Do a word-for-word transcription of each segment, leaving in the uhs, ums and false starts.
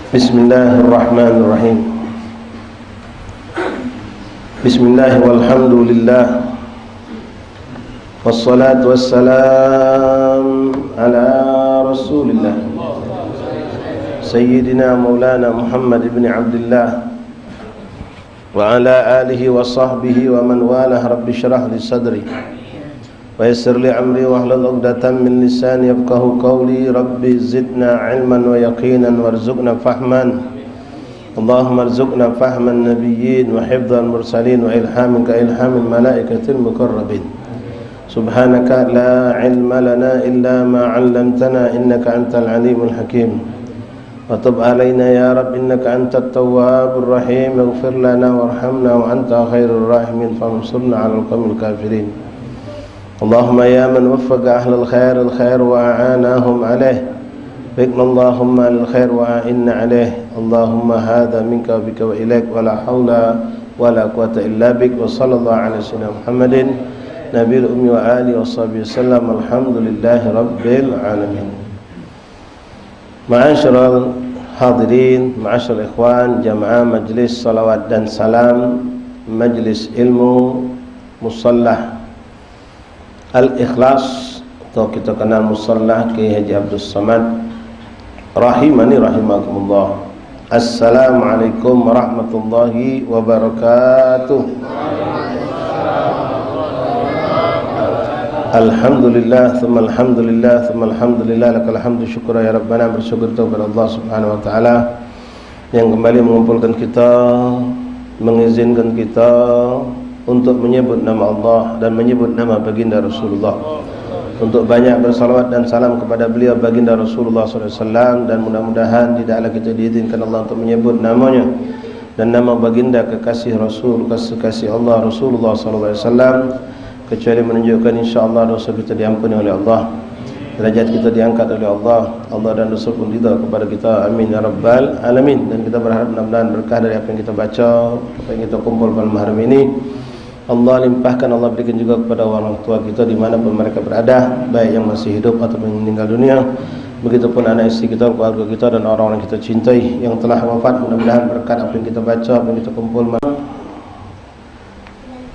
Bismillahirrahmanirrahim. Bismillah walhamdulillah. Wassalatu wassalam ala Rasulillah. Sayyidina Maulana Muhammad ibn Abdullah wa ala alihi wa sahbihi wa man walah. Rabbi syrah li sadri wa yassir li amri wahlul uqdatan min lisani yafqahu qawli. Rabbi zidna ilman wa yaqinan warzuqna fahman. Allahumma rzuqna fahman nabiyyin wa hifdzal mursalin wa ilhamin ka ilhamil malaikatil muqarrabin. Subhanaka la ilma lana illa ma 'allamtana innaka antal alimul hakim. Wa tub alaina ya Rabb innaka antat tawwabur rahim. Ighfir lana warhamna wa anta khairur rahimin fansurna 'alal qaumil kafirin. Allahumma ya man waffaqa ahlal khair al khair wa a'anahum alaih. Waffiqna Allahumma lil khair wa a'inna alaih. Allahumma hadza minka wa bika wa ilaik wa la haula wa la quwwata illa bik. Wa sallallahu ala sayyidina Muhammadin nabiyil ummi wa alihi wa sahbihi wasallam. Alhamdulillahi rabbil alamin. Ma'asyiral hadirin, ma'asyiral ikhwan, jamaah majlis salawat dan salam, majlis ilmu, musalla Al-Ikhlas, atau kita kenal musalla Kiai Haji Abdul Samad, rahimani rahimakumullah. Assalamualaikum warahmatullahi wabarakatuh. Alhamdulillah, thumma alhamdulillah, thumma alhamdulillah, lakal hamdu syukra ya Rabbana. Bersyukur kita kepada Allah Subhanahu wa taala yang kembali mengumpulkan kita, mengizinkan kita untuk menyebut nama Allah dan menyebut nama baginda Rasulullah, untuk banyak bersalawat dan salam kepada beliau, baginda Rasulullah sallallahu alaihi wasallam, dan mudah-mudahan tidaklah kita diizinkan Allah untuk menyebut namanya dan nama baginda kekasih Rasul, kekasih Allah, Rasulullah sallallahu alaihi wasallam, kecuali menunjukkan, insya Allah, dosa kita diampuni oleh Allah, derajat kita diangkat oleh Allah, Allah dan Rasul pun ridha kepada kita. Amin ya rabbal alamin. Dan kita berharap mudah-mudahan berkah dari apa yang kita baca, apa yang kita kumpul malam hari ini, Allah limpahkan, Allah berikan juga kepada orang tua kita di mana pun mereka berada, baik yang masih hidup ataupun yang meninggal dunia. Begitupun anak isteri kita, keluarga kita, dan orang-orang kita cintai yang telah wafat. Mudah-mudahan berkat apa yang kita baca, apa yang kita kumpul,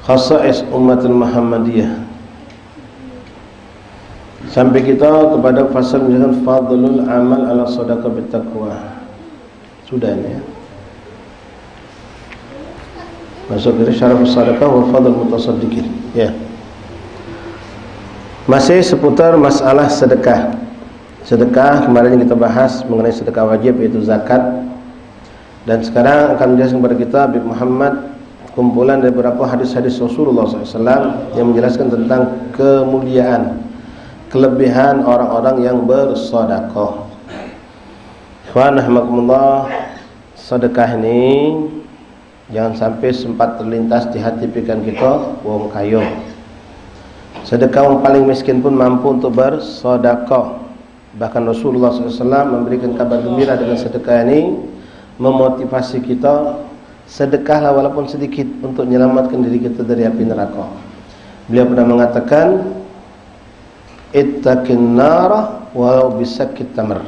khasais umatul Muhammadiyah, sampai kita kepada fasal menjelaskan fadlul amal ala sadaqah bit taqwa. Sudah ini, ya. Masuk ke syarah sadaqah wa fadl mutasaddiqin. Ya. Masih seputar masalah sedekah. Sedekah kemarin kita bahas mengenai sedekah wajib, yaitu zakat. Dan sekarang akan menjelaskan kepada kita Habib Muhammad kumpulan dari beberapa hadis-hadis Rasulullah sallallahu alaihi wasallam yang menjelaskan tentang kemuliaan, kelebihan orang-orang yang bersedekah. Ikhwan rahimakumullah, sedekah ini jangan sampai sempat terlintas di hati pikiran kita, wong kayo. Sedekah wong paling miskin pun mampu untuk bersedekah. Bahkan Rasulullah sallallahu alaihi wasallam memberikan kabar gembira dengan sedekah ini, memotivasi kita, sedekahlah walaupun sedikit untuk menyelamatkan diri kita dari api neraka. Beliau pernah mengatakan, "Ittaqin nara walau bisaqqit tamr."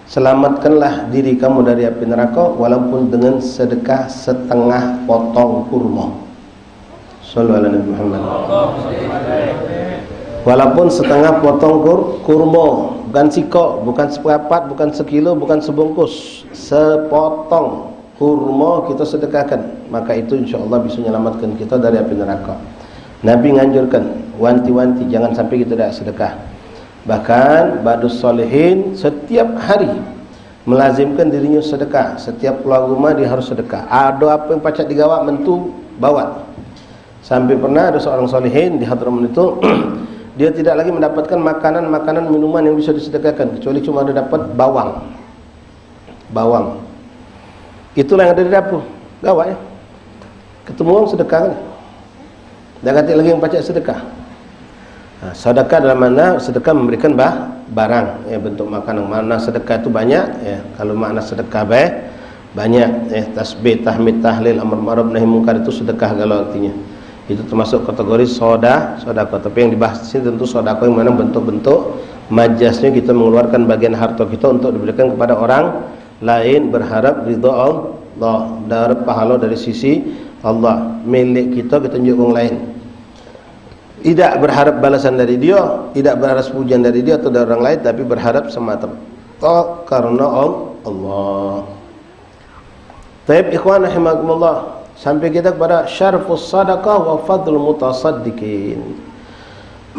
Selamatkanlah diri kamu dari api neraka walaupun dengan sedekah setengah potong kurma. Sallu ala Nabi Muhammad. Walaupun setengah potong kur, kurma, bukan sikok, bukan seperapat, bukan sekilo, bukan sebungkus, sepotong kurma kita sedekahkan, maka itu insya Allah bisa menyelamatkan kita dari api neraka. Nabi nganjurkan, wanti-wanti, jangan sampai kita tidak sedekah. Bahkan ba'dus salihin setiap hari melazimkan dirinya sedekah. Setiap keluar rumah dia harus sedekah. Ada apa yang pacak digawa, mentu, bawa. Sampai pernah ada seorang salihin di Hadramaut itu, dia tidak lagi mendapatkan makanan-makanan, minuman yang bisa disedekahkan, kecuali cuma ada dapat bawang. Bawang. Itulah yang ada di dapur. Gawa, ya. Ketemu orang sedekah kan? Dak katik lagi yang pacak sedekah. Nah, sedekah dalam makna sedekah memberikan bah, barang, ya, bentuk makanan. Makna sedekah itu banyak, ya. Kalau makna sedekah baik, banyak, ya, tasbih, tahmid, tahlil, amar ma'ruf, nahi mungkar itu sedekah kalau artinya. Itu termasuk kategori soda, sodako. Tapi yang dibahas di sini tentu sodako yang mana bentuk-bentuk majasnya kita mengeluarkan bagian harta kita untuk diberikan kepada orang Lain berharap ridho Allah, berharap pahalo dari sisi Allah. Milik kita, kita tunjuk orang lain. Tidak berharap balasan dari dia, tidak berharap pujian dari dia atau dari orang lain, tapi berharap semata karena Allah. Taib, ikhwan rahimakumullah, sampai kita kepada syarfus sadaqah wa fadlul mutasaddiqin.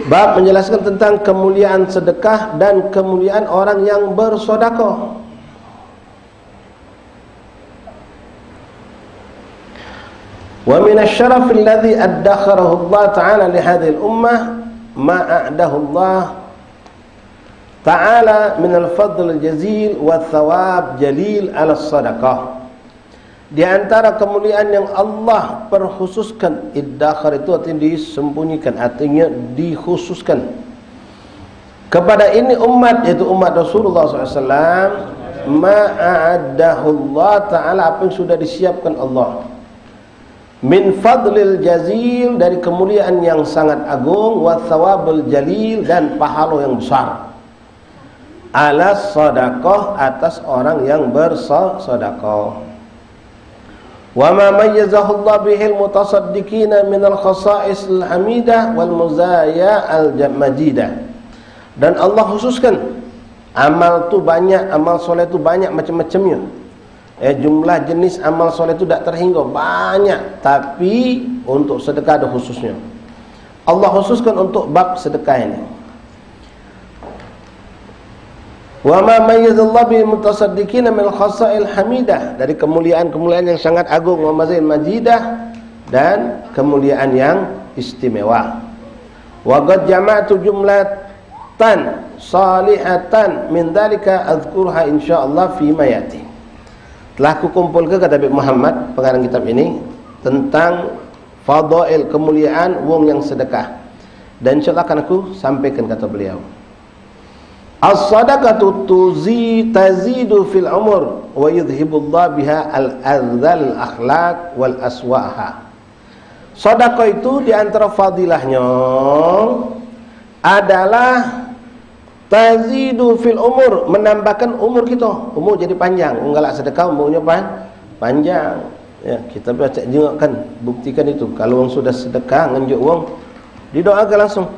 Bab menjelaskan tentang kemuliaan sedekah dan kemuliaan orang yang bersedekah. Wa min asy-syarafil ladzi addakharahu Allah ta'ala li hadzihil ummah ma a'dahu Allah ta'ala minal fadlil jazil wa thawab jalil ala sadaqah. Di antara kemuliaan yang Allah perkhususkan, iddakhar itu artinya disembunyikan, artinya dikhususkan. Kepada ini umat, yaitu umat Rasulullah sallallahu alaihi wasallam, ma a'addahu Allah ta'ala, apa yang sudah disiapkan Allah. Min fadlil jazil, dari kemuliaan yang sangat agung, wa thawabul jalil, dan pahala yang besar. Ala sadaqah, atas orang yang bersedekah. Wa ma mayyazahu Allah bihil mutasaddiqina minal khasaisil hamidah wal mazaya al majidah. Dan Allah khususkan amal tu banyak, amal soleh tu banyak macam-macamnya. Eh, jumlah jenis amal soleh tu dak terhingga, banyak. Tapi untuk sedekah ada khususnya. Allah khususkan untuk bab sedekah ini. Wa ma mayyazallahu bil mutasaddiqina min khasail hamidah, dari kemuliaan-kemuliaan yang sangat agung, wa mazil majidah, dan kemuliaan yang istimewa. Wa qad jama'tu jumlatan salihatan min dzalika, adzkuruha insyaallah fi ma yati. Telah kukumpulke, kata Habib Muhammad, pengarang kitab ini, tentang fadail, kemuliaan wong yang sedekah. Dan insyaallah akan aku sampaikan, kata beliau. As-sadaqatu tuzi-, tazidu fil umur wa yudhibullah biha al-adzal akhlaq wal aswaha. Sedekah itu di antara fadilahnya adalah tazidu fil umur, menambahkan umur kita. Umur jadi panjang. Wong galak sedekah, umurnya pan-, panjang. Ya, kita baca jenguk kan, buktikan itu. Kalau wong sudah sedekah, ngenjuk wong, didoakan langsung.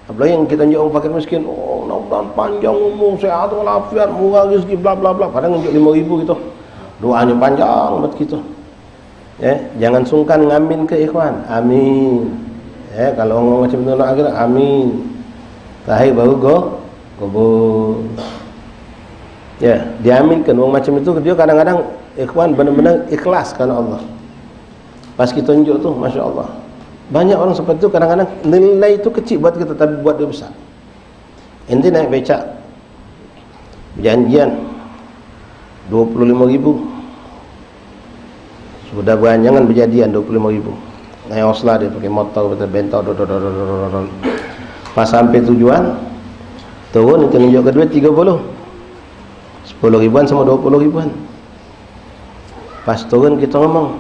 Apalagi yang kita njuk orang fakir miskin, "Oh, mudah-mudahan panjang umur, sehat walafiat, murah rezeki, bla bla bla." Padahal njuk lima ribu gitu. Doanya panjang banget gitu. Ya, jangan sungkan ngamin ke, ikhwan. Amin. Ya, kalau orang macam itu nak akhir, amin. Terakhir baru go, kubur. Ya, diaminkan orang macam itu, dia kadang-kadang, ikhwan, benar-benar ikhlas karena Allah. Pas kita tunjuk tu, masya Allah. Banyak orang seperti itu, kadang-kadang nilai itu kecil buat kita, tapi buat dia besar. Ente naik becak, janjian dua puluh lima ribu. Sudah beranjangan, berjadian dua puluh lima ribu. Naik Osla dia, pakai motor, pakai bentor, dor, dor, dor, dor, dor, dor. Pas sampai tujuan, turun, itu nunjuk ke duit tiga puluh. Sepuluh ribuan sama dua puluh ribuan. Pas turun, kita ngomong,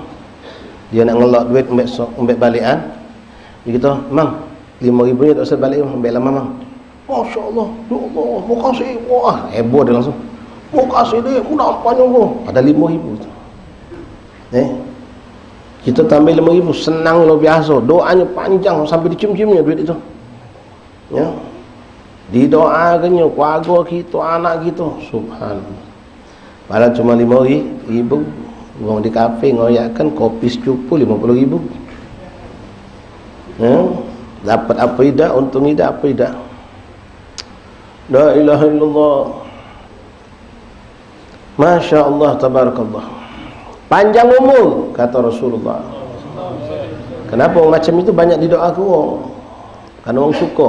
dia nak ngelok duit, ambek so-, ambek balikan. Dia kata, "Mang, lima ribu ni tak usah balik, mang, ambek lah, Mang." Masya Allah, ya Allah, makasih. Wah, heboh dia langsung. "Makasih, Dek, mudah panjang tu." Ada lima ribu tu. Eh, kita tambah lima ribu, senang luar biasa. Doanya panjang sampai dicium-ciumnya duit itu. Ya. Didoakannya keluarga kita, anak kita. Subhanallah. Padahal cuma lima ribu. Wong di kafe ngoyakkan kopi secupu lima puluh ribu. Ya. Dapat apa idak, untung idak, apa idak. La ilaha illallah. Masya Allah, tabarakallah. Panjang umur, kata Rasulullah. Kenapa orang macam itu banyak didoakan wong? Karena wong suka.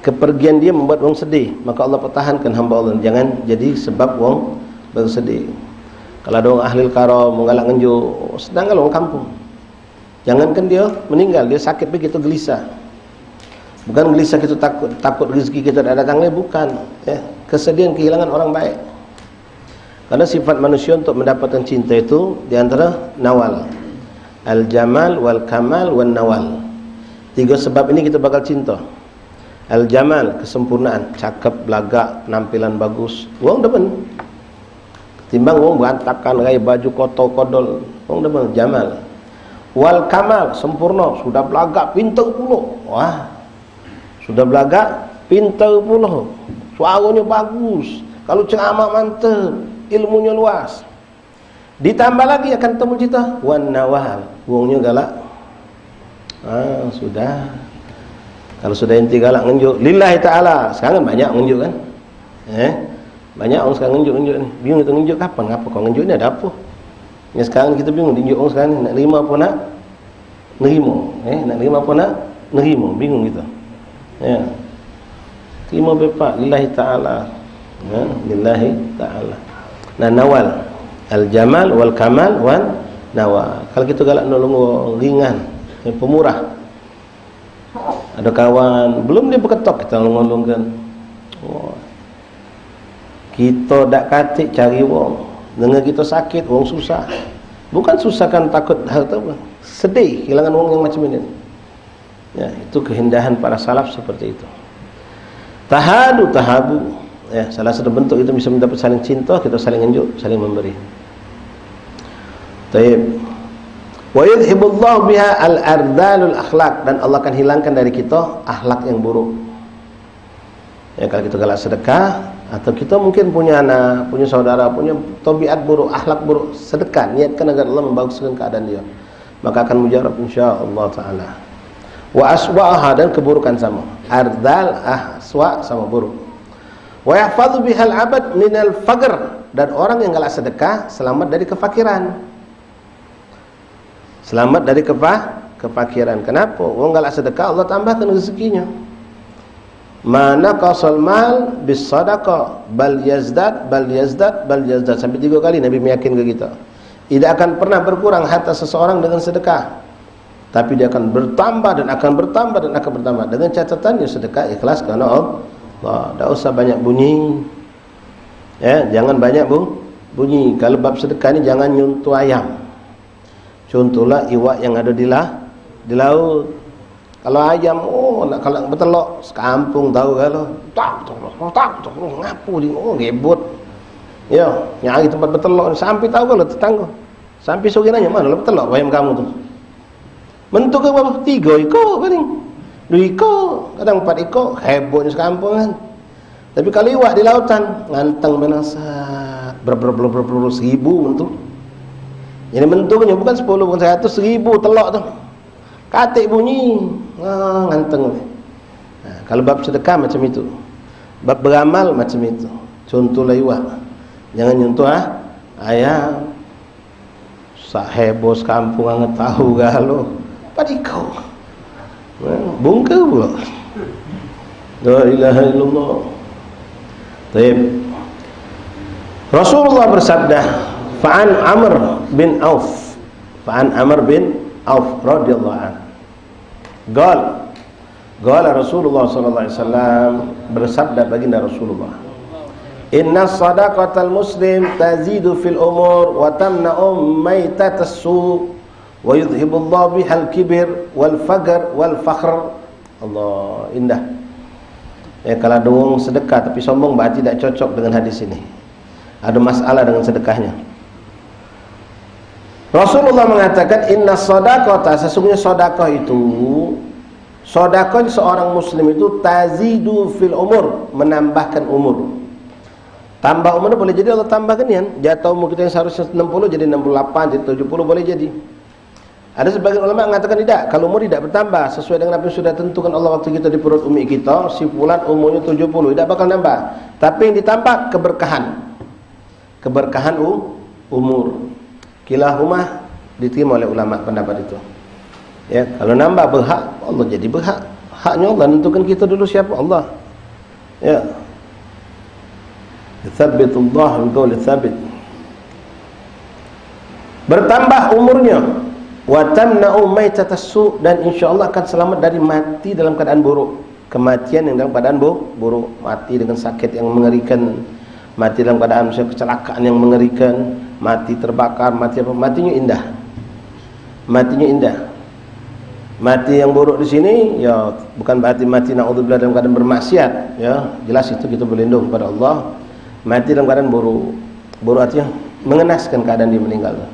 Kepergian dia membuat wong sedih, maka Allah pertahankan hamba Allah. Jangan jadi sebab wong bersedih. Kalau ada orang ahli karam, menggalak ngenjuk, sedangkan orang kampung. Jangankan dia meninggal, dia sakit pun kita gelisah. Bukan gelisah kita takut, takut rezeki kita tak datang lagi, bukan. Ya, kesedihan kehilangan orang baik. Karena sifat manusia untuk mendapatkan cinta itu di antara nawal. Al-jamal, wal kamal, wan nawal. Tiga sebab ini kita bakal cinta. Al-jamal, kesempurnaan, cakep, belagak, penampilan bagus. Wong demen. Timbang wong berantakan, gaya baju kotor kodol. Wong demen jamal. Wal kamal, sempurna, sudah belagak, pinter pulo. Wah, sudah belagak, pinter pulo. Suaranya bagus. Kalau ceramah mantep, ilmunya luas. Ditambah lagi akan temu cerita, wan nawal, wongnyo galak. Ah, sudah. Kalau sudah enti galak ngenjuk lillahi taala, sekarang kan banyak ngenjuk kan? Eh, banyak orang sekarang ngenjuk-ngenjuk ni. Bingung kita ngenjuk kapan, ngapa kau ngenjuk ni, ada apa? Ni sekarang kita bingung, ngenjuk orang sekarang ni, nak nerima apa nak nerima, eh, nak nerima apa nak nerima, bingung kita. Ya. Terima bepak lillahi taala. Ya, lillahi taala. Nah, nawal. Al jamal wal kamal wan nawal. Kalau kita galak nolong orang ringan, ya, pemurah. Ada kawan belum dia beketok, kita nolong-nolongkan. Wah. Kita dak katik cari wong. Dengar kita sakit, wong susah. Bukan susah kan takut harta, sedih kehilangan wong yang macam ini. Ya, itu keindahan para salaf seperti itu. Tahadu, tahabu. Ya, salah satu bentuk itu bisa mendapat saling cinta, kita saling ngenjuk, saling memberi. Taib. Wa yudhibullahu biha al-ardalul akhlak, dan Allah akan hilangkan dari kita akhlak yang buruk. Ya, kalau kita galak sedekah, atau kita mungkin punya anak, punya saudara, punya tabiat buruk, akhlak buruk, sedekah, niatkan agar Allah membaguskan keadaan dia. Maka akan mujarab, insya Allah taala. Wa aswa'aha, dan keburukan sama. Ardal, aswa, sama buruk. Wa yahfazu bihal abad minal faqr, dan orang yang galak sedekah selamat dari kefakiran. Selamat dari kepa-, kepakiran. Kenapa? Wong galak sedekah, Allah tambahkan rezekinya. Mana qasal mal bis sadaqah, bal yazdad, bal yazdad, bal yazdad. Sampai tiga kali Nabi meyakinkan kita. Tidak akan pernah berkurang harta seseorang dengan sedekah. Tapi dia akan bertambah dan akan bertambah dan akan bertambah. Dengan catatan dia sedekah ikhlas karena Allah. Tidak usah banyak bunyi. Ya, jangan banyak bu-, bunyi. Kalau bab sedekah ni jangan nyuntuh ayam. Contohlah iwak yang ada di la-, di laut. Kalau ayam, oh, nak kalau betelok, sekampung tahu kalau. Tak, tak, tak, tak, ngapo dia, oh, gebut. Ya, nyari tempat betelok, sampai tahu kalau tetangga. Sampai sore nanya, "Mana lah betelok ayam kamu tu?" Mentuk ke berapa? Tiga ikok paling. Dua ikok, kadang empat ikok, hebohnya sekampung kan. Tapi kalau iwak di lautan, nganteng benasat. Ber, ber, ber, ber, ber, seribu mentuk. Jadi mentuknya bukan sepuluh, bukan seratus, seribu telok tu. Katik bunyi, ah, nganteng. Nah, kalau bab sedekah macam itu. Bab beramal macam itu. Contohlah iwak. Jangan nyentuh, ah, ayam. Sak heboh sekampung angat tahu galo. Empat ikok. Nah, bungka pula. La ilaha illallah. Taib. Rasulullah bersabda, fa'an Amr bin Auf. Fa'an Amr bin Auf radhiyallahu anhu. Qal, qala Rasulullah sallallahu alaihi wasallam, bersabda baginda Rasulullah, "Inna sadaqatal muslim tazidu fil umur wa tamna'u maitatas su wa yudhibullahu bihal kibir wal faqr wal fakhr." Allah, indah. Ya, kalau ada orang sedekah tapi sombong, berarti tidak cocok dengan hadis ini. Ada masalah dengan sedekahnya. Rasulullah mengatakan, "Inna sadaqata," sesungguhnya sedekah itu, sedekah seorang muslim itu tazidu fil umur, menambahkan umur. Tambah umur boleh jadi Allah tambah genian. Jatah umur kita yang seharusnya enam puluh jadi enam puluh lapan, jadi tujuh puluh boleh jadi. Ada sebagian ulama mengatakan tidak, kalau umur tidak bertambah sesuai dengan apa yang sudah tentukan Allah waktu kita di perut umi kita, si fulan umurnya tujuh puluh, tidak bakal nambah. Tapi yang ditambah keberkahan. Keberkahan u-, umur. Kilahuma diterima oleh ulama pendapat itu. Ya, kalau nambah berhak, Allah jadi berhak. Haknya Allah nentukan kita dulu siapa Allah. Ya. Tsabbitullah bil qawli tsabit. Bertambah umurnya, wa tamna'u maitatas su, dan insya Allah akan selamat dari mati dalam keadaan buruk. Kematian yang dalam keadaan bu-, buruk, mati dengan sakit yang mengerikan, mati dalam keadaan misalnya kecelakaan yang mengerikan, mati terbakar, mati apa, matinya indah. Matinya indah. Mati yang buruk di sini, ya, bukan berarti mati naudzubillah dalam keadaan bermaksiat, ya. Jelas itu kita berlindung kepada Allah. Mati dalam keadaan buruk. Buruk artinya mengenaskan keadaan dia meninggal tu.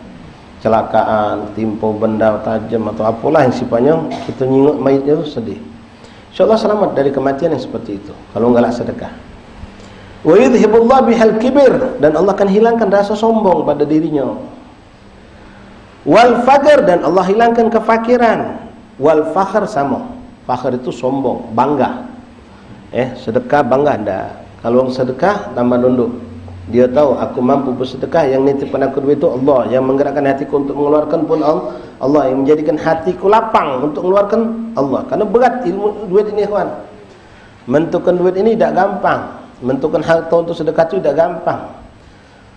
Celakaan, timpa benda tajam atau apalah yang sifatnya, kita nyingok mayatnya tu sedih. Insya Allah selamat dari kematian yang seperti itu kalau galak sedekah. Wa yudhibullah bihal kibir, dan Allah akan hilangkan rasa sombong pada dirinya. Wal faqr, dan Allah hilangkan kefakiran. Wal fakhr sama. Fakhr itu sombong, bangga. Eh, sedekah bangga ndak. Kalau orang sedekah tambah nunduk. Dia tahu aku mampu bersedekah, yang nitipkan aku duit itu Allah, yang menggerakkan hatiku untuk mengeluarkan pun Al-, Allah, yang menjadikan hatiku lapang untuk mengeluarkan Allah. Karena berat ilmu duit ini, ikhwan. Menentukan duit ini tidak gampang. Menentukan harta untuk sedekah itu tidak gampang.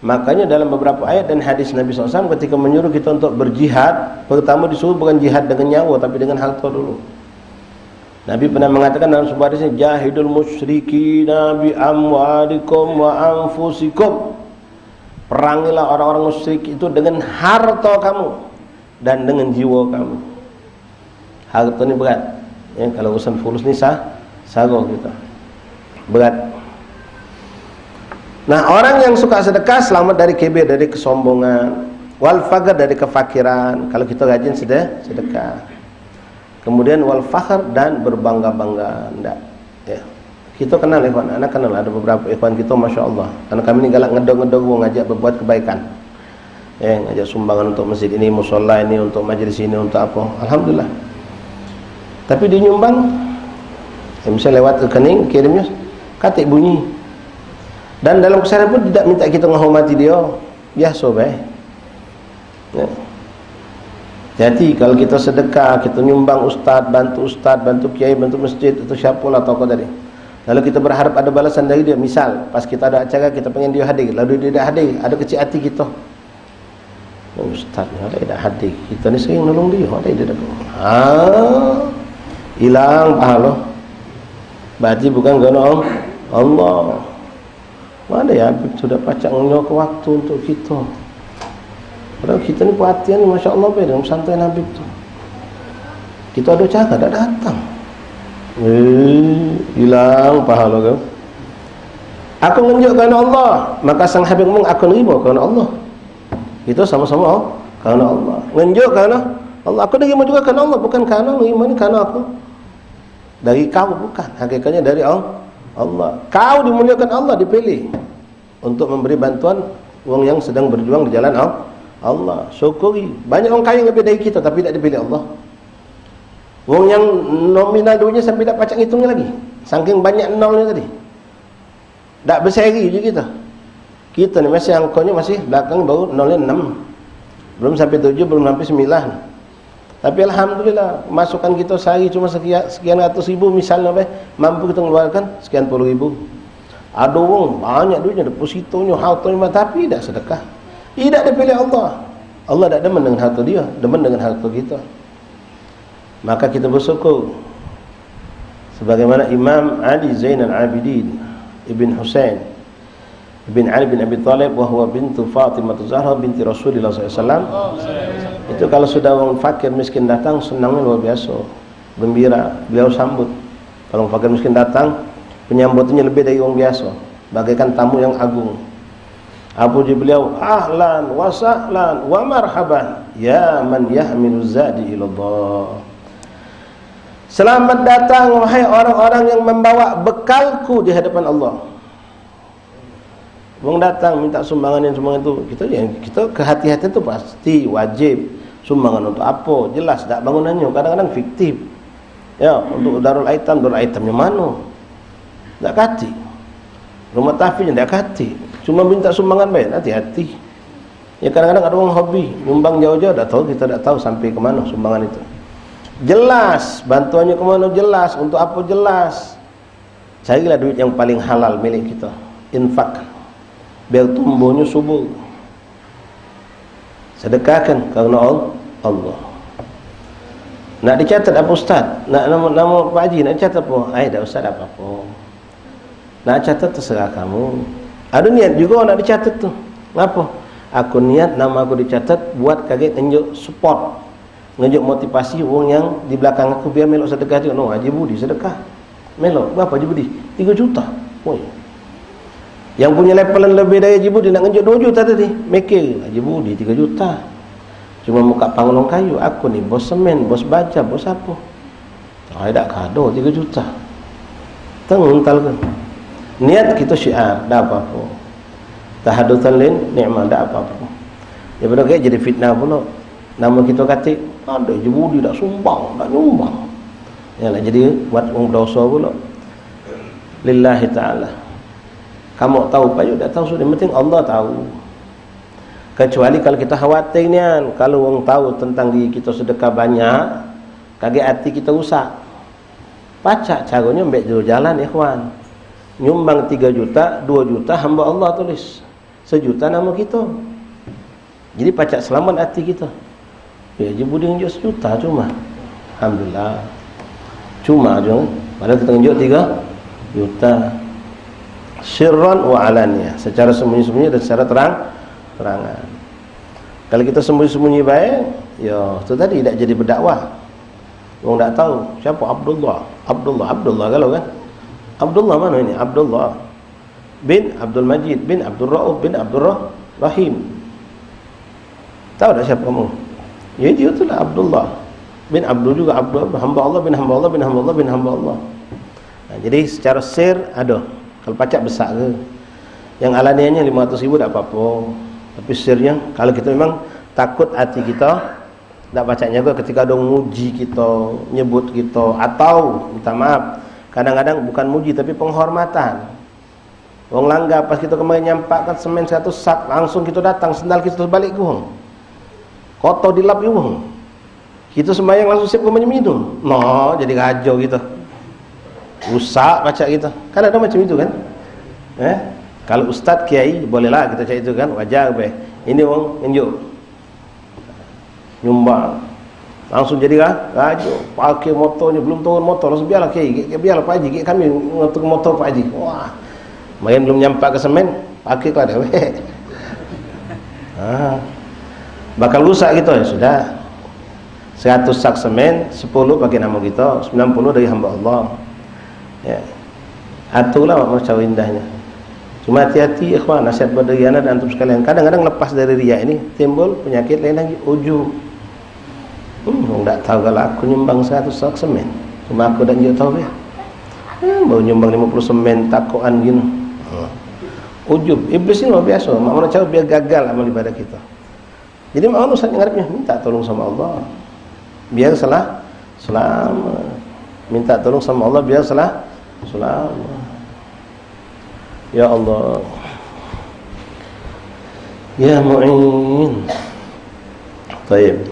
Makanya dalam beberapa ayat dan hadis Nabi sallallahu alaihi wasallam ketika menyuruh kita untuk berjihad, pertama disuruh bukan jihad dengan nyawa tapi dengan harta dulu. Nabi pernah mengatakan dalam sebuah hadisnya, "Jahidul musyrikina bi amwalikum wa anfusikum." Perangilah orang-orang musyrik itu dengan harta kamu dan dengan jiwa kamu. Harta ni berat. Ya, kalau urusan fulus ni sah, saro kita. Berat. Nah, orang yang suka sedekah selamat dari kibir, dari kesombongan, wal faqr, dari kefakiran. Kalau kita rajin sede-, sedekah. Kemudian wal fakhr, dan berbangga-bangga. Ndak. Ya. Kita kenal ikhwan, anak kenal ada beberapa ikhwan kita, masya Allah. Karena kami ni galak ngedor-ngedor wong ngajak berbuat kebaikan. Eh, ngajak sumbangan untuk masjid ini, musola ini, untuk majlis ini, untuk apa. Alhamdulillah. Tapi dia nyumbang, ya, misalnya lewat rekening, kirimnya, katik bunyi. Dan dalam keseharian pun tidak minta kita menghormati dia. Biasa bae. Ya. Jadi, kalau kita sedekah, kita nyumbang ustaz, bantu ustaz, bantu kiai, bantu masjid, atau siapalah tokoh tadi. Lalu kita berharap ada balasan dari dia. Misal, pas kita ada acara, kita pengen dia hadir. Lalu dia tidak hadir, ada kecil hati kita. "Oh, ustaz ni ada tidak hadir. Kita ni sering nolong dia, ada tidak datang." Ha, hilang pahala. Berarti bukan kerana Allah. Mana ya Habib tu dah pacak ngeluarkan waktu untuk kita. Padahal kita ni perhatian ni, masya Allah, baik dengan pesantren Habib tu. Kita ada cara, tak datang. Eh, hilang pahala kau. Aku ngenjuk kerana Allah, maka sang Habib ngomong, "Aku nerima kerana Allah." Kita sama-sama kerana Allah. Ngenjuk kerana Allah. Aku nerima juga kerana Allah, bukan kerana nerima ni kerana aku. Dari kau bukan, hakikatnya dari Al-, Allah. Kau dimuliakan Allah, dipilih untuk memberi bantuan wong yang sedang berjuang di jalan Al-, Allah. Syukuri. Banyak orang kaya lebih dari kita, tapi tidak dipilih Allah. Wong yang nominal duitnya sampai tak pacak ngitungnya lagi. Saking banyak nolnya tadi. Dak beseri je kita. Kita ni masih angkonyo masih belakang, baru nolnya enam. Belum sampai tujuh, belum sampai sembilan. Tapi alhamdulillah, masukan kita sehari cuma sekian, sekian ratus ribu misalnya, be, mampu kita ngeluarkan sekian puluh ribu. Ada wong banyak duitnya, depositonyo, hartanyo, tapi dak sedekah. Idak dipilih Allah. Allah dak demen dengan harta dia, demen dengan harta kita. Maka kita bersyukur sebagaimana Imam Ali Zainal Abidin ibn Husain ibn Ali bin Abi Thalib, wa huwa bintu Fatimah Zahra binti Rasulillah sallallahu alaihi wasallam. Itu kalau sudah orang fakir miskin datang, senangnya luar biasa, gembira, beliau sambut. Kalau orang fakir miskin datang, penyambutannya lebih dari orang biasa, bagaikan tamu yang agung. Apa uji beliau? "Ahlan wa sahlan wa marhaban, ya man yahmilu zadi ilallah." Selamat datang, wahai orang-orang yang membawa bekalku di hadapan Allah. Wong datang minta sumbangan yang sumbangan itu, kita, yang kita kehati-hatian itu pasti wajib. Sumbangan untuk apa? Jelas dak bangunannya, kadang-kadang fiktif. Ya, untuk Darul Aitam, Darul Aitamnya mana? Dak katik. Rumah tahfiznya dak katik. Cuma minta sumbangan bae, hati-hati. Ya, kadang-kadang ada orang hobi nyumbang jauh-jauh, dak tahu, kita dak tahu sampai ke mana sumbangan itu. Jelas, bantuannya ke mana jelas, untuk apa jelas. Carilah duit yang paling halal milik kita. Infak. Biar tumbuhnya subur. Sedekahkan karena Al-, Allah. Nak dicatat apa ustaz? Nak nama, nama Pak Haji nak dicatat apa? Ai, dak usah, dak apa-apa. Nak catat terserah kamu. Ada niat juga nak dicatat tu. Ngapa? Aku niat nama aku dicatat buat kagek ngenjuk support, ngenjuk motivasi wong yang di belakang aku biar melok sedekah juga. No, Haji Budi sedekah. Melok, berapa Haji Budi? Tiga juta. Woi. Yang punyo levelan lebih dari Haji Budi nak ngenjuk duo juta tadi, mikir, "Haji Budi tigo juta. Cuma muka panglong kayu, aku ni bos semen, bos baja, bos apo?" Ai, dak kado tigo juta. Tenguntal ke. Niat kito syiar, dak apo-apo. Tahadutsan lin nikmah, dak apo-apo. Ya bener kayak jadi fitnah pulo. Namo kito katik, "Ado Haji Budi dak sumbang, dak nyumbang." Ya lah jadi buat wong doso pulo. Lillahi taala. Kamu tahu payu dak tahu sudah, yang penting Allah tahu. Kecuali kalau kita khawatir nian, kalau wong tahu tentang diri kita sedekah banyak, kagek hati kita rusak. Pacak caronyo mbek dua jalan, ikhwan. Nyumbang tiga juta, dua juta hamba Allah tulis. Sejuta nama kita. Jadi pacak selamat hati kita. Ya, Haji Budi nunjuk sejuta cuma. Alhamdulillah. Cuma aja, padahal kita nunjuk tiga juta. Sirran wa alaniah, secara sembunyi-sembunyi dan secara terang-terangan. Kalau kita sembunyi-sembunyi baik, ya, itu tadi tidak jadi berdakwah. Wong dak tahu siapa Abdullah. Abdullah, Abdullah kalau kan. Abdullah mana ini? Abdullah bin Abdul Majid bin Abdul Rauf bin Abdul Rah-, Rahim. Tahu dak siapa kamu? Ya, dia itulah Abdullah bin Abdul juga, Abdul, hamba Allah bin hamba Allah bin hamba Allah bin hamba Allah. Nah, jadi secara sir ada. Kalau pacak besar ke. Yang alaniahnya lima ratus ribu dak apa-apa. Tapi sirnya, kalau kita memang takut hati kita, dak pacak nyaga ketika ada nguji kita, nyebut kita, atau, minta maaf, kadang-kadang bukan muji, tapi penghormatan. Wong langgar pas kita kemarin nyampakkan semen seratus sak, langsung kita datang, sendal kita terbalik ke wong. Kotor dilap ke wong. Kita sembahyang langsung siap ke macam itu. No, jadi raja kita. Rusak pacak kita. Kan ada macam itu kan? Eh? Kalau ustaz kiai, bolehlah kita cak itu kan, wajar be. Ini wong ngenjuk. Nyumbang. Langsung jadi ra-, raja. Pakai motornya, belum turun motor, langsung, "Biarlah kiai, biarlah Pak Haji, kami ngatur motor Pak Haji." Wah. Main belum nyampak ke semen, pakai lah dewek. Ha. Bakal rusak kita, ya sudah. Seratus sak semen, sepuluh pakai nama kita, sembilan puluh dari hamba Allah. Ya. Aturlah awak manusia indahnya. Cuma hati-hati, ikhwan, nasihat buat diri anda dan antum sekalian. Kadang-kadang lepas dari riak ini, timbul penyakit lain lagi, ujub. Hmm, wong dak tahu kalau aku nyumbang seratus sak semen. Cuma aku dak njuk tahu ya. Hmm, baru nyumbang lima puluh semen, takokan gini. Hmm. Ujub. Iblis ini luar biasa. Mak mana cara biar gagal amal ibadah kita. Jadi mak mana Ustaz ngarepnya minta tolong sama Allah. Biar salah selamat. Minta tolong sama Allah biar salah selamat. Ya Allah. Ya Mu'in. Taib.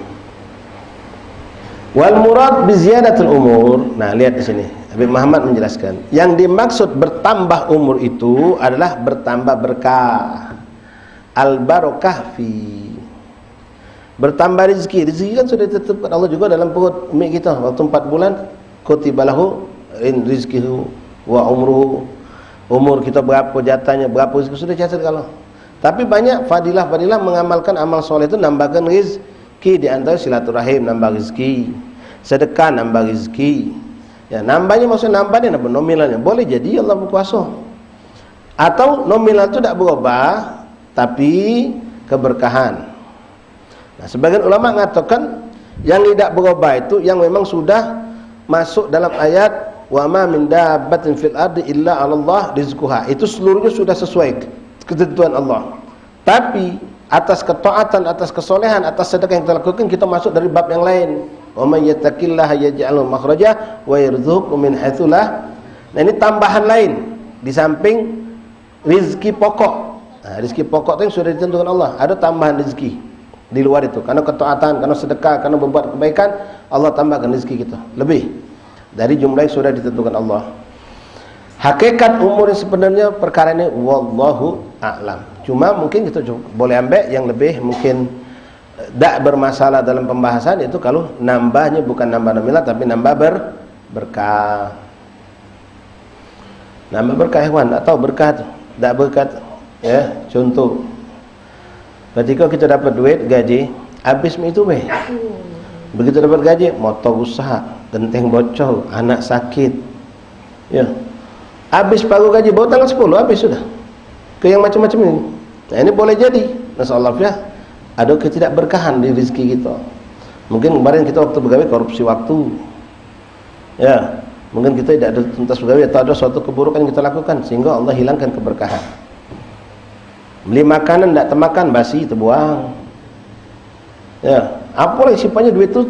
Wal murad bi ziyadatil umur. Nah, lihat di sini. Habib Muhammad menjelaskan, yang dimaksud bertambah umur itu adalah bertambah berkah. Al barakah fi. Bertambah rezeki. Rezeki kan sudah ditentukan Allah juga dalam perut umi kita. Waktu empat bulan, kutiba lahu in rizqihu wa umruhu. Umur kita berapa, jatahnya berapa, rezeki sudah dicatat Allah. Tapi banyak fadilah-fadilah mengamalkan amal soleh itu nambahkan rezeki, di antara silaturahim nambah rezeki, sedekah nambah rezeki. Ya, nambahnya maksudnya nambahnya apa? Nominalnya. Boleh jadi Allah berkuasa. Atau nominal itu tidak berubah, tapi keberkahan. Nah, sebagian ulama mengatakan yang tidak berubah itu yang memang sudah masuk dalam ayat, "Wa ma min dabbatin fil ardi illa 'alallah rizquha." Itu seluruhnya sudah sesuai ketentuan Allah. Tapi atas ketaatan, atas kesolehan, atas sedekah yang kita lakukan, kita masuk dari bab yang lain. "Wa may yattaqillaha yaj'al lahu makhraja wa yarzuqhu min haitsu la." Nah, ini tambahan lain di samping rizki pokok. Nah, rizki pokok itu yang sudah ditentukan Allah. Ada tambahan rizki di luar itu. Karena ketaatan, karena sedekah, karena berbuat kebaikan, Allah tambahkan rizki kita. Lebih dari jumlah yang sudah ditentukan Allah. Hakikat umur yang sebenarnya perkara ini, wallahu a'lam. Cuma mungkin kita cu-, boleh ambek yang lebih mungkin, eh, dak bermasalah dalam pembahasan itu kalau nambahnya bukan nambah nominal tapi nambah ber-, berkah. Nambah berkah, ikhwan, dak tahu berkah tu. Dak berkah tu. Ya, contoh. Ketika kita dapat duit, gaji, habis mak itu be. Begitu dapat gaji, motor rusak, genteng bocor, anak sakit. Ya. Habis paruh gaji, baru tanggal sepuluh habis sudah. ke yang macam-macam ini. Nah, ini boleh jadi, nasallallahu alaihi wasallam, ada ketidakberkahan di rezeki kita. Mungkin kemarin kita waktu begawe korupsi waktu. Ya, mungkin kita tidak ada tuntas begawe atau ada suatu keburukan yang kita lakukan sehingga Allah hilangkan keberkahan. Beli makanan tidak temakan, basi, terbuang. Ya, apa lagi sifatnya duit tu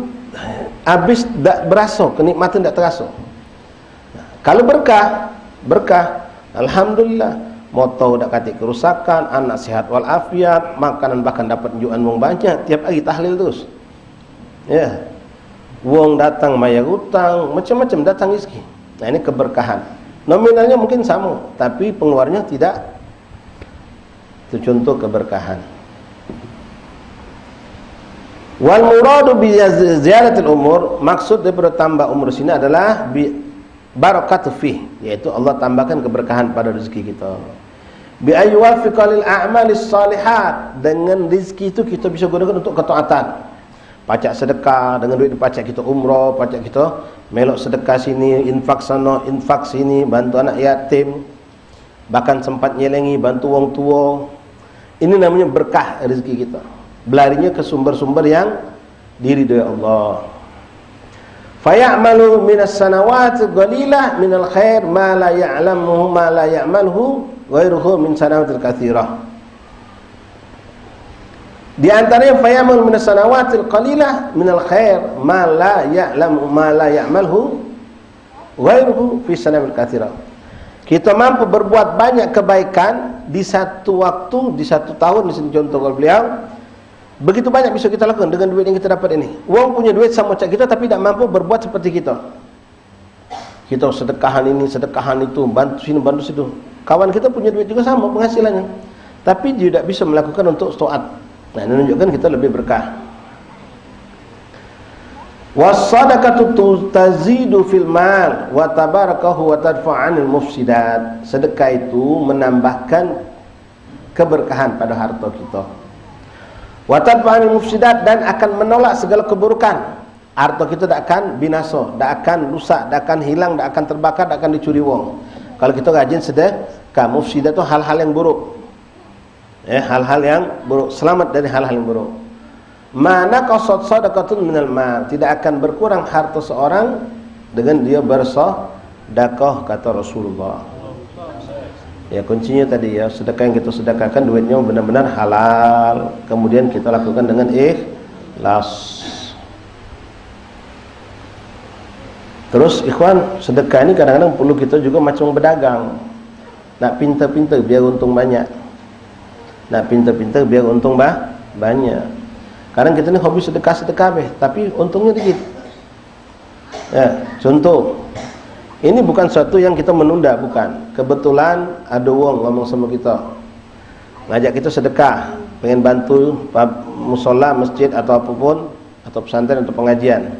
habis, tak berasa, kenikmatan tak terasa. Kalau berkah, berkah, alhamdulillah. Motor dak katik kerusakan, anak sehat walafiat, makanan bahkan dapat juan wong banyak, tiap hari tahlil terus. Ya. Wong datang mayar utang, macam-macam datang rezeki. Nah, ini keberkahan. Nominalnya mungkin sama, tapi pengeluarannya tidak. Itu contoh keberkahan. Wal muradu bi ziyadatil umur, maksud daripada tambah umur sini adalah bi barakatu fih, yaitu Allah tambahkan keberkahan pada rezeki kita. Bi ayyuwaffiqa lil a'malis salihat, dengan rezeki itu kita bisa gunakan untuk ketaatan. Pacak sedekah, dengan duit pacak kita umrah, pacak kita melok sedekah sini, infak sana, infak sini, bantu anak yatim. Bahkan sempat nyelengi, bantu wong tua. Ini namanya berkah rezeki kita. Belarinya ke sumber-sumber yang diridhoi Allah. Faya'malu minas sanawati qalilah minal khair ma la ya'lamuhu, ma la ya'malhu ghairuhu min sanawatil katsirah. Di antaranya, faya'malu minas sanawatil qalilah minal khair ma la ya'lamu, ma la ya'malhu ghairuhu fi sanawatil katsirah. Kita mampu berbuat banyak kebaikan di satu waktu, di satu tahun, di sini contoh kalau beliau, begitu banyak bisa kita lakukan dengan duit yang kita dapat ini. Wong punya duit sama cak kita, tapi tidak mampu berbuat seperti kita. Kita sedekahan ini, sedekahan itu, bantu sini, bantu situ. Kawan kita punya duit juga sama penghasilannya, tapi dia tidak bisa melakukan untuk taat. Nah, ini menunjukkan kita lebih berkah. Wasadaqatu tu-, tazidu fil mal wa tabarakahu wa tadfa'u anil mufsidat. Sedekah itu menambahkan keberkahan pada harta kita. Wa tadfa'u anil mufsidat, dan akan menolak segala keburukan. Harta kita dak akan binasa, dak akan rusak, dak akan hilang, dak akan terbakar, dak akan dicuri wong. Kalau kita rajin sedekah, mufsidat tu hal-hal yang buruk. Ya, hal-hal yang buruk, selamat dari hal-hal yang buruk. Ma naqasat sadaqatun minal mal, tidak akan berkurang harta seorang dengan dia bersedekah, kata Rasulullah. Ya, kuncinya tadi ya, sedekah yang kita sedekahkan duitnya benar-benar halal, kemudian kita lakukan dengan ikhlas. Terus, ikhwan, sedekah ni kadang-kadang perlu kita juga macam berdagang. Nak pintar-pintar biar untung banyak. Nak pintar-pintar biar untung ba-, banyak. Kadang kita ni hobi sedekah-sedekah be, tapi untungnya dikit. Ya, contoh, ini bukan suatu yang kita menunda, bukan. Kebetulan ada wong ngomong sama kita, ngajak kita sedekah, pengen bantu pab-, musola, masjid atau apapun, atau pesantren atau pengajian.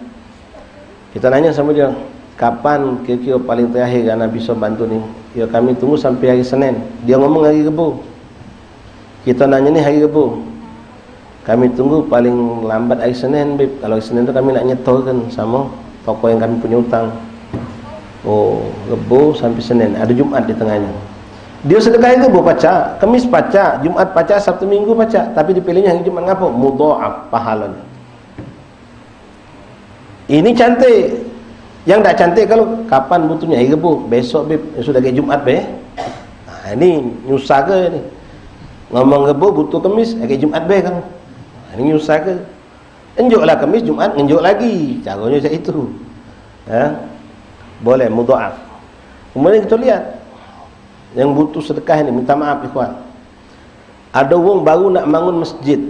Kita nanya sama dia, "Kapan kira-kira paling terakhir Ana bisa bantu ni?" "Ya, kami tunggu sampai hari Senin." Dia ngomong hari Rebu. Kita nanya ni hari Rebu. "Kami tunggu paling lambat hari Senin, Bib. Kalau hari Senin tu kami nak nyetorkan sama toko yang kami punya utang." Oh, Rebu sampai Senin, ada Jumat di tengahnya. Dia sedekah hari Rebu pacak, Kemis pacak, Jumat pacak, Sabtu Minggu pacak, tapi dipilihnya hari Jumat, ngapo? Mudhaaf pahalanya. Ini cantik. Yang dak cantik kalau, "Kapan butuhnya?" "Hari Rebu." "Besok, Bib." "Ya sudah, agek Jumat be." Nah, ini nyusah ke ni? Ngomong Rebu butuh Kemis, "Agek Jumat be kamu." Nah, ini nyusah ke? Enjuk lah Kemis, Jumat, ngenjuk lagi. Caranya macam itu. Ya. Boleh, mudhaaf. Kemudian kita lihat. Yang butuh sedekah ini, minta maaf, ikhwan. Ada wong baru nak bangun masjid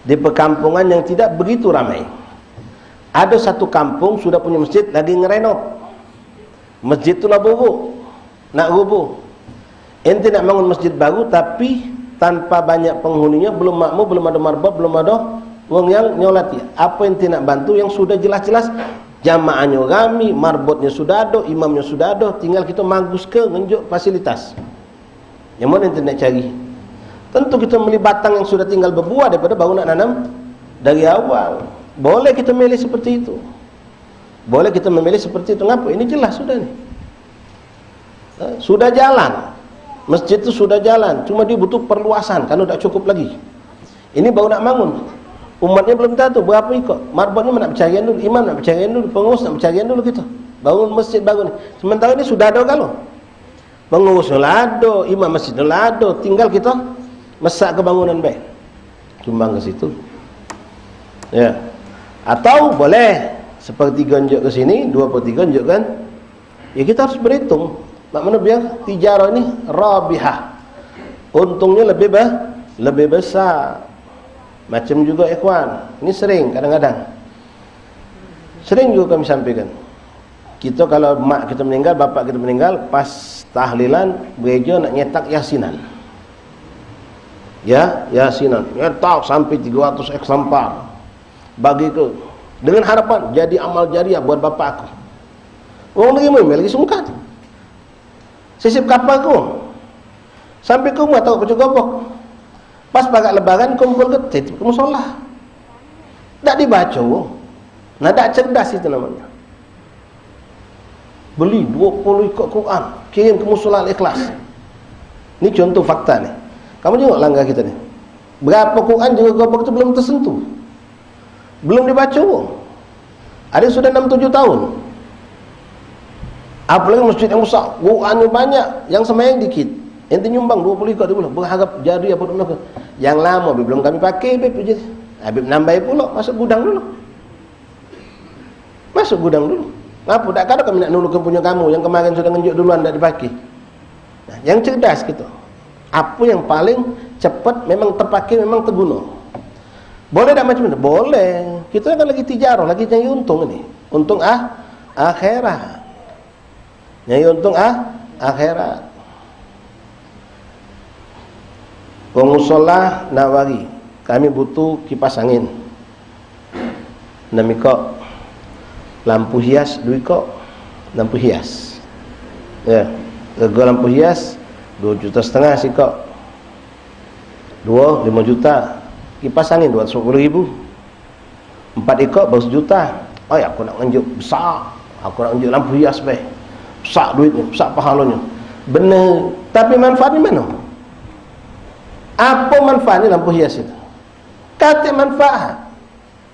di perkampungan yang tidak begitu ramai. Ada satu kampung sudah punya masjid, lagi ngerenov. Masjid tu lah buruk, nak rubuh. Ente nak bangun masjid baru, tapi tanpa banyak penghuninya, belum makmur, belum ada marbot, belum ada wong yang nyolati. Apa ente nak bantu yang sudah jelas-jelas jamaahnya rami, marbotnya sudah ada, imamnya sudah ada, tinggal kita magus ke ngenjuk fasilitas. Yang mana ente nak cari? Tentu kita meli batang yang sudah tinggal berbuah daripada baru nak nanam dari awal. Boleh kita milih seperti itu. Boleh kita memilih seperti itu. Ngapa? Ini jelas sudah ni. Eh, sudah jalan. Masjid tu sudah jalan, cuma dia butuh perluasan karena dak cukup lagi. Ini baru nak bangun. Umatnya belum tentu berapa ikut. Marbotnya nak becarian dulu, imam nak becarian dulu, pengurus nak becarian dulu gitu. Bangun masjid baru ni. Sementara ni sudah ada galo. Pengurus la ado, imam masjid la ado, tinggal kita mesak ke bangunan bae. Sumbang ke situ. Ya. Atau boleh sepertiga njuk ke sini, dua per tiga njuk kan. Ya, kita harus berhitung. Mak mana biar tijarah ni rabihah. Untungnya lebih be-, lebih besar. Macam juga ikhwan. Ini sering kadang-kadang. Sering juga kami sampaikan. Kita kalau mak kita meninggal, bapak kita meninggal, pas tahlilan, gereja nak nyetak yasinan. Ya, yasinan. Nyetak sampai tiga ratus eksemplar. Bagi ke, dengan harapan jadi amal jariah buat bapak aku. Wong nerima email lagi sungkan. Sisip kapal aku. Sampai ke rumah taruh ke gobok. Pas parak lebaran kumpul ke titip ke musola. Dak dibaca wong. Nah, dak cerdas itu namanya. Beli dua puluh ikok Quran, kirim ke musola Al-Ikhlas. Ni contoh fakta ni. Kamu tengok langgar kita ni. Berapa Quran juga gobok tu belum tersentuh. Belum dibaca wong. Ada yang sudah enam tujuh tahun. Apalagi masjid yang besar, Qurannya banyak, yang sembahyang dikit. Ente nyumbang dua puluh ikok, dia berharap jadi apa tu. Yang lama Habib belum kami pakai, Habib, je. Habib nambahi pula, masuk gudang dulu. Masuk gudang dulu. Ngapo dak kado kami nak nulungke punyo kamu yang kemarin sudah ngenjuk duluan dak dipakai? Nah, yang cerdas gitu. Apa yang paling cepat memang terpakai, memang terguna. Boleh dak macam itu? Boleh. Kita kan lagi tijarah, lagi nyari untung ini. Untung ah, akhirat. Nyari untung ah, akhirat. Wong musola nawari, kami butuh kipas angin. Enam ikok. Lampu hias dua ikok. Lampu hias. Ya, rego lampu hias dua juta setengah sikok. Dua, lima juta. Kipas angin dua ratus lima puluh ribu. Empat ikok baru sejuta. Oi, aku nak ngenjuk besak. Aku nak ngenjuk lampu hias bae. Besak duitnyo, besak pahalonyo. Bener. Tapi manfaatnyo mano? Apa manfaatnyo lampu hias itu? Katek manfaat.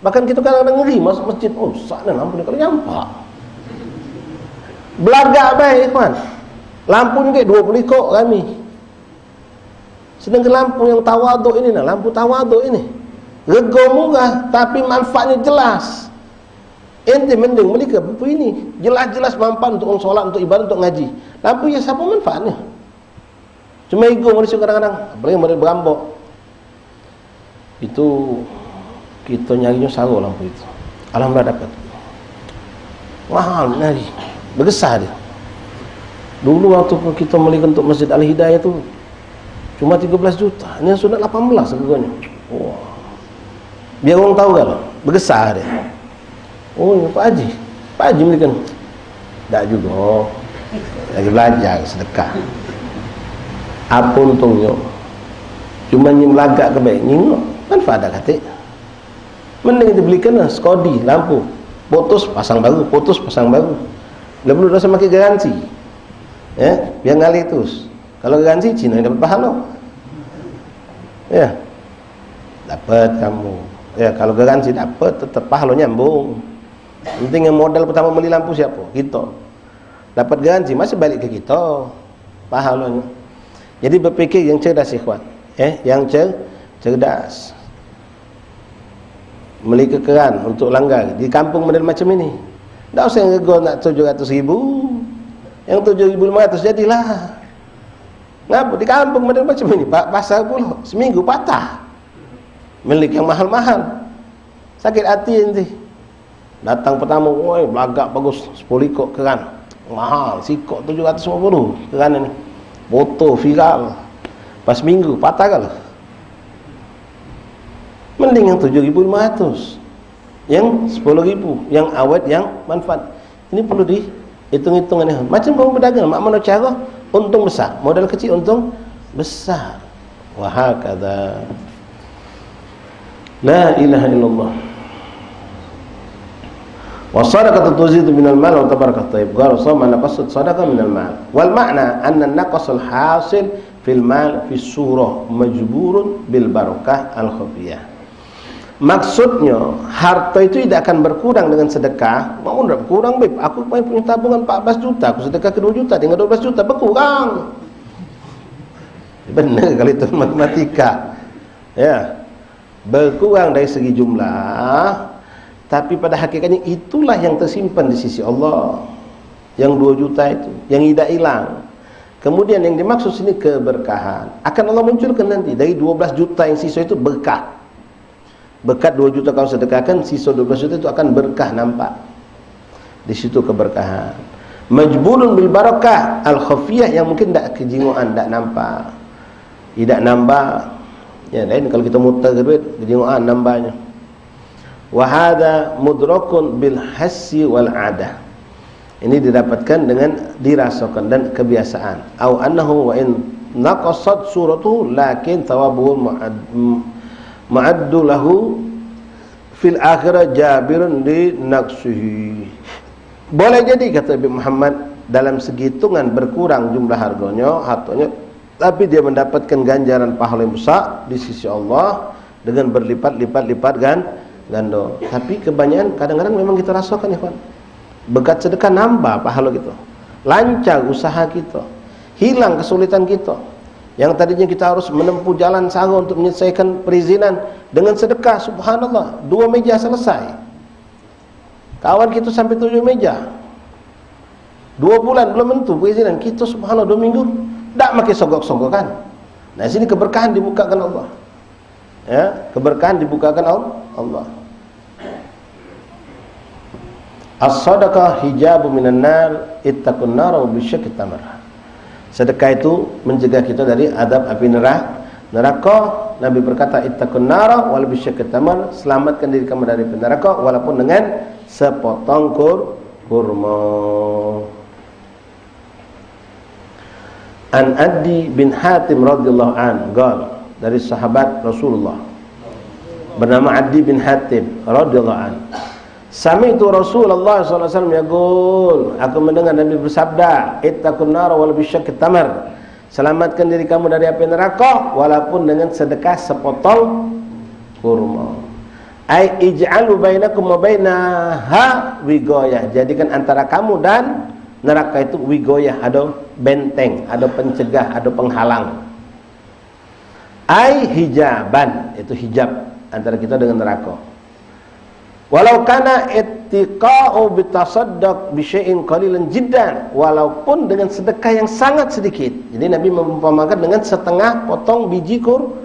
Bahkan kita kadang-kadang ngeri masuk masjid. Oh, besak ni lampu ni kalau nyampak. Belagak bae, ikhwan. Lampu ni dua puluh ikok kami. Sedangkan lampu yang tawaduk ini nah, lampu tawaduk ini. Rego murah, tapi manfaatnyo jelas. Ente mending beli ke lampu ini. Jelas-jelas manfaat untuk wong solat, untuk ibadah, untuk ngaji. Lampu hias apa manfaatnyo? Cuma ego manusia kadang-kadang, apalagi model berambok. Itu kita nyarinyo saro lampu itu. Alhamdulillah dapat. Mahal nyari. Begesah dia. Dulu waktu kita beli untuk Masjid Al Hidayah tu cuma tiga belas juta. Ini sudah lapan belas harganya. Wah. Biar orang tahu kan. Begesah dia. Oh, Pak Haji. Pak Haji belikan. Dak juga. Lagi belajar sedekah. Apa untungnya? Cuma nyim lagak ke baik. Nyingok. Kan pada katik. Mending dibelikan lah Skodi, lampu. Putus, pasang baru. Putus, pasang baru. Dah perlu rasa pakai garansi. Ya, biar ngalih terus. Kalau garansi, Cina yang dapat pahala. Ya. Dapat kamu. Ya, kalau garansi dapat, tetap pahala nyambung. Penting yang modal pertama beli lampu siapa? Kita. Dapat garansi, masih balik ke kita. Pahalanya. Jadi berpikir yang cerdas, ikhwan. Eh, yang cer-, cerdas. Beli ke keran untuk langgar. Di kampung model macam ini. Ndak usah yang rego nak tujuh ratus ribu. Yang tujuh ribu lima ratus jadilah. Ngapa? Di kampung model macam ini, Pak, pasar pula. Seminggu patah. Beli yang mahal-mahal. Sakit hati ente. Datang pertama, woi, belagak bagus, sepuluh ikok keran. Mahal, sikok tujuh ratus lima puluh keran ini. Foto viral. Pas minggu, patah kan? Mending yang tujuh ribu lima ratus. Yang sepuluh ribu, yang awet, yang manfaat. Ini perlu dihitung-hitungan ni. Macam kamu berdagang, mak mana cara untung besar, modal kecil untung besar. Wa hakadha. La ilaha illallah. Wa sadaqatu tuzidu minal mal wa tabarakatu tayyib. Qala sama naqasat sadaqah minal mal. Wal ma'na anna naqasal hasil fil mal fi surah majburun bil barakah al khafiyah. Maksudnya, harta itu tidak akan berkurang dengan sedekah. Mau ndak berkurang, Beb? Aku kemarin punya tabungan empat belas juta, aku sedekah ke dua juta, tinggal dua belas juta, berkurang. Benar kalau itu matematika. Ya. Berkurang dari segi jumlah, tapi pada hakikatnya itulah yang tersimpan di sisi Allah. Yang dua juta itu, yang tidak hilang. Kemudian yang dimaksud sini keberkahan. Akan Allah munculkan nanti dari dua belas juta yang sisa itu berkah. Berkat dua juta kau sedekahkan, sisa dua belas juta itu akan berkah nampak. Di situ keberkahan. Majbunun bil barakah al khafiyah, yang mungkin dak kejingoan, dak nampak. Idak nambah. Ya, lain kalau kita muter ke duit, kejingoan nambahnya. Wa hadza mudrakun bil hassi wal adah. Ini didapatkan dengan dirasakan dan kebiasaan. Au annahu wa in naqasat suratuhu lakin thawabuhu mu'ad-, mu'addu lahu fil akhirah jabirun li naqsihi. Boleh jadi, kata Habib Muhammad, dalam segi hitungan berkurang jumlah harganya, hartanya, tapi dia mendapatkan ganjaran pahala yang besar di sisi Allah dengan berlipat-lipat-lipat gan-, ganda. Tapi kebanyakan kadang-kadang memang kita rasakan, ikhwan. Berkat sedekah nambah pahala kita. Lancar usaha kita. Hilang kesulitan kita. Yang tadinya kita harus menempuh jalan sara untuk menyelesaikan perizinan, dengan sedekah, subhanallah, dua meja selesai. Kawan kita sampai tujuh meja. Dua bulan belum tentu perizinan. Kita, subhanallah, dua minggu. Dak makin sogok-sogokan. Nah, sini keberkahan dibukakan Allah. Ya, keberkahan dibukakan Al-, Allah. As-sadaqah hijabu minan nar, ittaqun nar wa bisyaqqit tamr. Sedekah itu mencegah kita dari adab api nera-, neraka. Nabi berkata, "Ittaqun nara walau bisyaqqit tamr," selamatkan diri kamu dari api neraka walaupun dengan sepotong kur-, kurma. An Adi bin Hatim radhiyallahu an, qal, dari sahabat Rasulullah bernama Adi bin Hatim radhiyallahu an. Sami'tu Rasulullah sallallahu alaihi wasallam yaqul, aku mendengar Nabi bersabda, "Ittaqun nar walau bisyaqqit tamr." Selamatkan diri kamu dari api neraka walaupun dengan sedekah sepotong kurma. Ai ij'alu bainakum wa bainaha wiqayah. Jadikan antara kamu dan neraka itu wiqayah, ada benteng, ada pencegah, ada penghalang. Ai hijaban, itu hijab antara kita dengan neraka. Walau kana ittiqa'u bitasaddaq bisyai'in qalilan jiddan, walaupun dengan sedekah yang sangat sedikit. Jadi Nabi mengumpamakan dengan setengah potong biji kur-,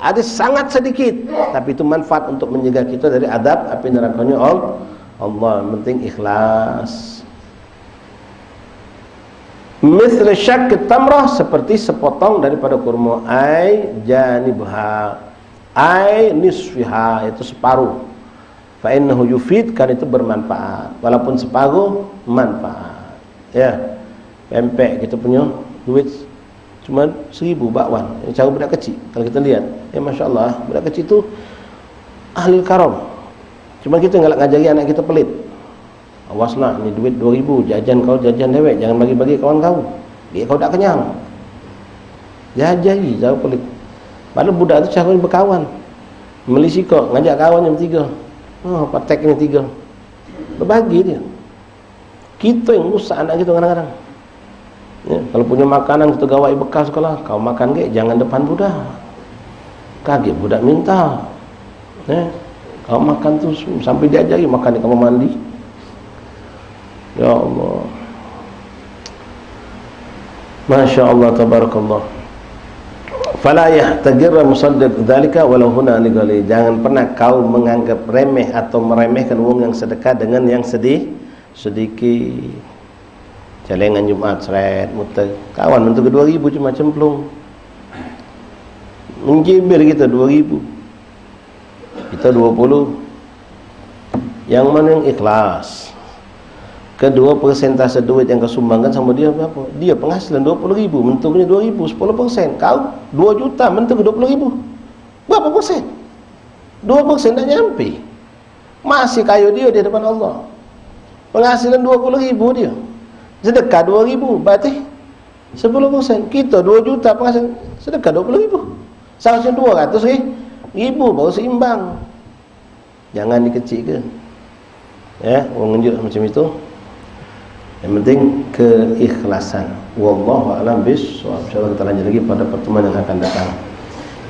ada sangat sedikit, tapi itu manfaat untuk menjaga kita dari adab api nerakanya Al-, Allah. Yang penting ikhlas. Misli syaqqit tamrah, seperti sepotong daripada kurma, ai janibha, ai nisfiha, itu separuh. Fa innahu yufid, kan itu bermanfaat. Walaupun separuh, manfaat. Ya. Pempek kita punya duit cuma seribu bakwan. Ini cara budak kecil. Kalau kita lihat, ya, masya Allah, budak kecil tu ahli karam. Cuma kita ngalak ngajari anak kita pelit. Awas nak, ni duit dua ribu, jajan kau, jajan dewek, jangan bagi-bagi kawan kau. Dia kau tak kenyang. Diajari cara pelit. Padahal budak tu cara bekawan. Meli sikok, ngajak kawan yang tiga. Oh, patek ni tiga. Berbagi dia. Kita yang rusak anak kita kadang-kadang. Ya, kalau punya makanan kita gawai bekas sekolah, kau makan ke, jangan depan budak. Kaget budak minta. Ya, kau makan tu sampai diajari makan di kamar mandi. Ya Allah. Masya Allah, tabarakallah. Fala yahtaqirra musaddiq dzalika walau huna li ghali. Jangan pernah kau menganggap remeh atau meremehkan wong yang sedekah dengan yang sedih, sedikit. Celengan Jumat, seret, muter. Kawan untuk ke dua ribu cuma cemplung. Mencibir kita dua ribu. Kita dua puluh. Yang mana yang ikhlas? Kedua, persentase duit yang kau sumbangkan sama dia berapa? Dia penghasilan dua puluh ribu, mentuknya dua ribu, sepuluh persen. Kau dua juta, mentuk dua puluh ribu. Berapa persen? Dua persen tak nyampe. Masih kaya dia di depan Allah. Penghasilan dua puluh ribu dia. Sedekah dua ribu, berarti Sepuluh persen. Kita dua juta penghasilan, sedekah dua puluh ribu. Seharusnya dua ratus ribu baru seimbang. Jangan dikecilkan. Ya, orang nunjuk macam itu. Yang penting keikhlasan. Wallahu a'lam bishawab. Insyaallah kita lanjut lagi pada pertemuan yang akan datang.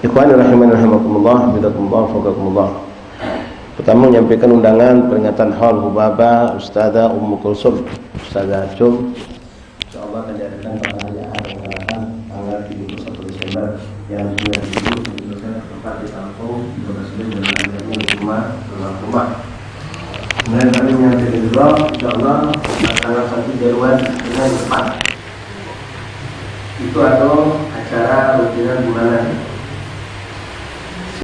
Ikhwan rahimani rahimakumullah, hafizakumullah, wafaqakumullah. Pertama, menyampaikan undangan peringatan haul Hubaba Ustazah Ummu Kulsum, Ustazah Acung. Insyaallah akan diadakan pada hari Ahad yang akan datang, tanggal tiga puluh satu Desember, yang dimana itu tempat di kampung, di lokasi dan akhirnya rumah, rumah, rumah. Kemudian kami menyampaikan juga, insyaallah, tanggal satu Januari, Senin depan, itu ada acara rutinan bulanan.